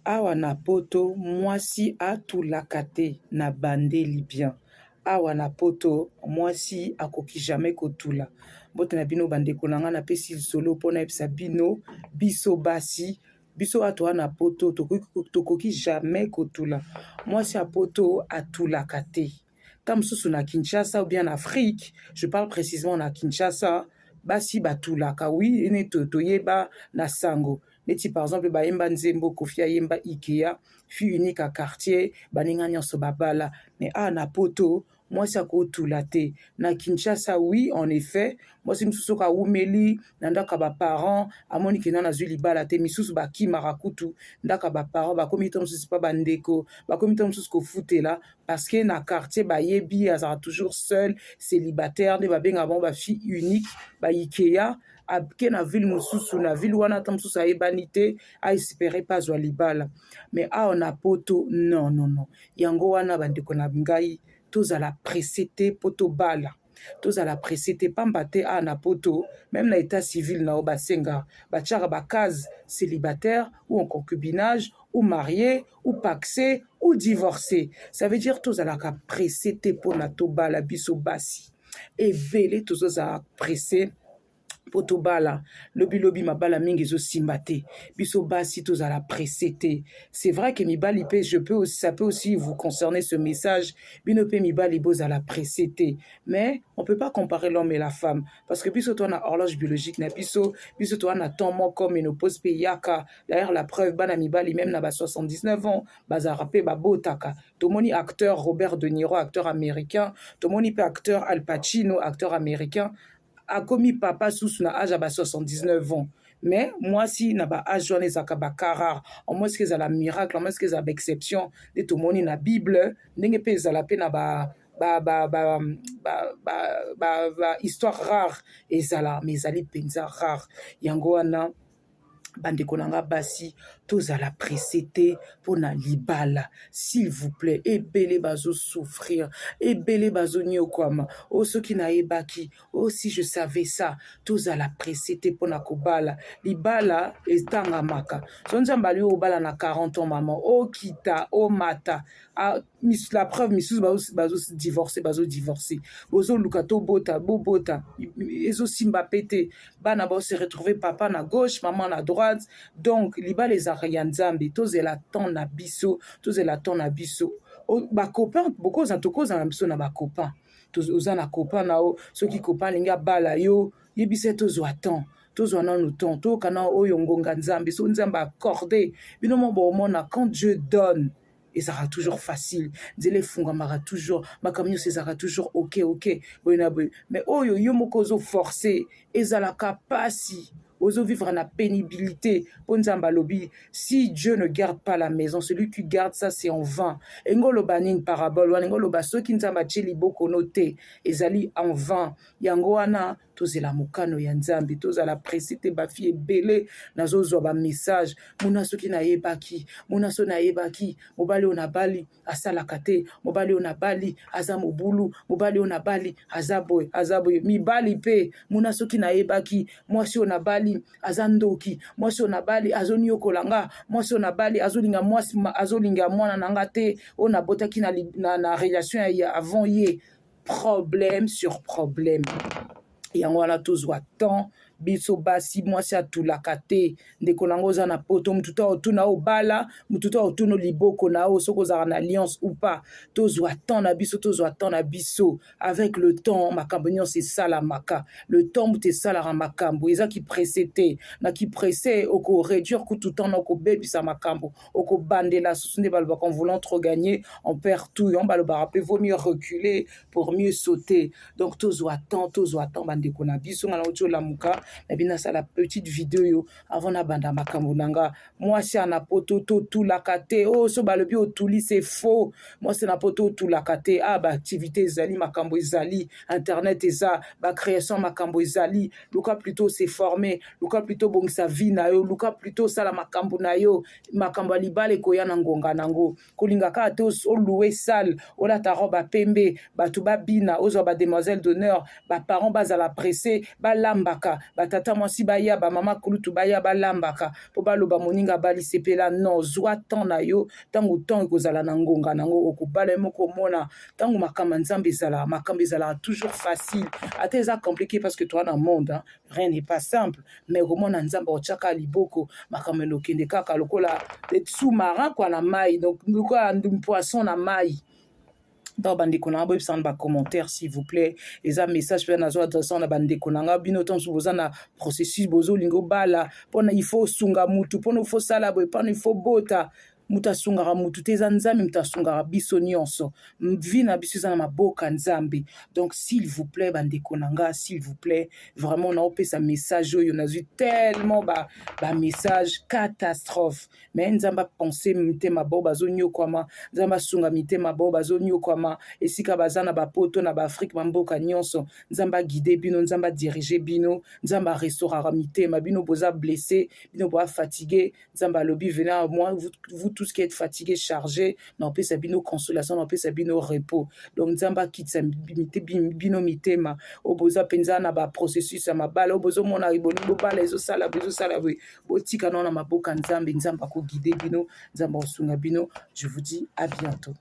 Awa na poto mwasi atulaka te na bandeli bien. Awa na poto mwasi akoki jamais kotula. Mbote na bino bandeko na nga, napesi lisolo mpo nayebisa bino biso basi, biso awa toza na poto tokoki jamais kotula. Mwasi ya poto atulaka te. Ta mosusu na Kinshasa ou bien na Afrique, je parle précisément na Kinshasa, basi batulaka, oui, neti toyeba na sango. Neti par exemple bayemba nzembo, Kofi ayemba Ikea, fille unique ya quartier, baninga nyonso babala. Mais awa na poto mwasi akotula te. Na Kinshasa, oui, en effet, mwasi mosusu soki awumeli na ndako ya baparent, amoni ke nano azwi libala te, misusu bakimaka kutu ndako ya baparent, bakomi to mosusu mpa bandeko, bakomi to mosusu kofutela, parce que na quartier bayebi azalaka toujours seul, célibataire, nde babengaka bango bafille unique, baikea. Ake na ville mosusu, na ville wana ata mosusu ayebani te, aespérer mpe azwa libala. Mais awa na poto, non, non, non. Yango wana, bandeko na ngai, tozala pressé te mpo tobala, tozala pressé te, pamba te awa na poto, même na état civil na yo, basenga batiaka bacase célibataire ou en concubinage ou marié ou pacsé ou divorcé. Ça veut dire tozalaka pressé te mpona tobala. Biso basi ebele tozozala pressé mpo tobala, lobilobi mabala mingi ezosimba te. Biso basi tozala pressé te. C'est vrai que mibali mpe, je peux aussi, ça peut aussi vous concerner, ce message. Bino mpe mibali, bozala pressé te. Mais on peut pas comparer l'homme et la femme, parce que biso toza na horloge biologique na biso, biso toza na temps moko, ménopause mpe eyaka. D'ailleurs, la preuve, bana mibali même na ba 79 ans bazalaka mpe babotaka. Tomoni acteur Robert De Niro, acteur américain, tomoni mpe acteur Al Pacino, acteur américain, akomi papa susu na age ya ba 79 ans. Mais mwasi na baage wana ezalaka bacas rare, au moins que ezala miracle, au moins que ezala baexception nde tomoni na Bible, ndenge mpe ezala mpe na ba ba histoire rare ezala, mais ezali mpenza rare. Yango wana, bandeko na nga basi, tozala pressé te mpona libala, s'il vous plaît. Ebele bazosouffrir, ebele bazoniokwama. O soki nayebaki, o si je savais ça. Tozala pressé te mpona kobala. Libala etangamaka. So Nzambe ali obala na 40 ans, mama, okita omata. La preuve, misusu bazodivorce, bazodivorce, bozoluka tobota, bobota, ezosimba pe te. Bana bose retrouve papa na gauche, mama na droite. Donc libala ezalaka ya Nzambe. Tozela temps na biso, tozela temps na biso. Bacopain bokozala, tokozala na biso na bacopain. Oza na copain na yo, soki copain alingi abala yo, yebisa tozwa temps, tozwa nanu temps, toyoka na oyo ngonga Nzambe. So Nzambe accorde bino mo, bomona, quand Dieu donne, ezalaka toujours facile, nzela efungamaka toujours, makambo nyonso ezalaka toujours ok boye na boye. Mais oyo yo moko ozoforce, ezalaka pasi, ozovivre na pénibilité, mpo Nzambe alobi: si Dieu ne garde pas la maison, celui qui garde ça, c'est en vain. Engo oloba nini? Parabole wana engo oloba soki Nzambe atie liboko no te, ezali en vain. Yango wana tozela mokano ya Nzambe, tozala pressé te. Bafille ebele nazozwa bamessage: mona soki nayebaki, mona so nayebaki, mobali oyo nabali asalaka te, mobali oyo nabali aza mobulu, mobali oyo nabali aza boye, aza boye. Mibali mpe: mona soki nayebaki, mwasi oyo nabali aza ndoki, mwasi oyo nabali azoniokola nga, mwasi oyo nabali azolinga mwasi, azolinga mwana na nga te oyo nabotaki na relation ya avant ye. Problème sur problème. Yango wana tozwa temps, biso basi. Mwasi atulaka te. Ndeko nango oza na poto, mutu to otuna obala, mutu to otuna liboko na yo soki ozalaka na alliance ou pas. Tozwa temps na biso, tozwa temps na biso. Avec le temps, makambo nyonso esalamaka. Le temps mutu esalaka makambo, eza kipresse te. Na kipresse, okoréduire kutu temps na okobebisa makambo, okobandela susu. Nde balobaka: en voulant trop gagner, on perd tout. Yango balobaka mpe: vaut mieux reculer pour mieux sauter. Donc tozwa temps, tozwa temps, bandeko na biso. Nga nauti olamuka na bino, nasala petite video oyo avant nabanda makambo na nga. Mwasi ana poto totulaka te. Oyo so balobi otuli, c'est faux. Mwasi na poto otulaka te. Ah, baactivité ezali, makambo ezali, internet eza, bacréation makambo ezali. Luka plutôt se former, luka plutôt bongisa vie na yo, luka plutôt osala makambo na yo. Makambo ya libala ekoya na ngonga nango. Kolinga kaka te olouer salle, olata robe ya pembe, bato babina, ozwa bademoiselle d'honneur, baparent bazala pressé, balambaka. Batata mwasi baya, bamama kulutu baya, balambaka mpo baloba moninga abali, sepela. Non, zwa temps na yo. Ntango temps ekozala na ngonga nango, okobala ye moko. Omona ntango makambo ya Nzambe ezalaka, makambo ezalaka toujours facile, ata eza compliqué, parce que toa na monde, hein? Rien n'est pas simple, mais okomona Nzambe otiaka liboko, makambo elokende kaka lokola sous-marin kwa na mai, donc lokola poisson na mai. Donc bandeko na nga, boyebisanga na bacommentaire, s'il vous plaît. Eza message mpe nazo adresse na bandeko na nga. Bino ntango mosusu boza na processus, bozolinga obala, mpona il faut osunga mutu, mpona il faut osala boye, mpona il faut bota. Moto asungaka mutu te, eza Nzambe moto asungaka biso nyonso. Vie na biso eza na maboka Nzambe. Donc s'il vous plaît, bandeko na nga, s'il vous plaît, vraiment naopesa message oyo. Nazwi tellement bamessage ba catastrophe, mais Nzambe apense mitema bao bazonyokwama, Nzambe asunga mitema bao bazonyokwama esika baza na bapoto, na baAfrike, bamboka nyonso. Nzambe aguide bino, Nzambe adirige bino, Nzambe arestauraka mitema bino boza blessé, bino boza fatigué. Nzambe alobi: "Venez à moi, vous, vous tous qui êtes fatigués, chargés, naopesa bino consolation, naopesa bino repos." Donc Nzambe akitisa bino mitema oyo boza mpenza na baprocessus ya mabala, oyo bozomona bolingi bobala, ezosala boye, ezosala boye. Botika nao na maboka Nzambe. Nzambe akoguide bino, Nzambe akosunga bino. Je vous dis à bientôt.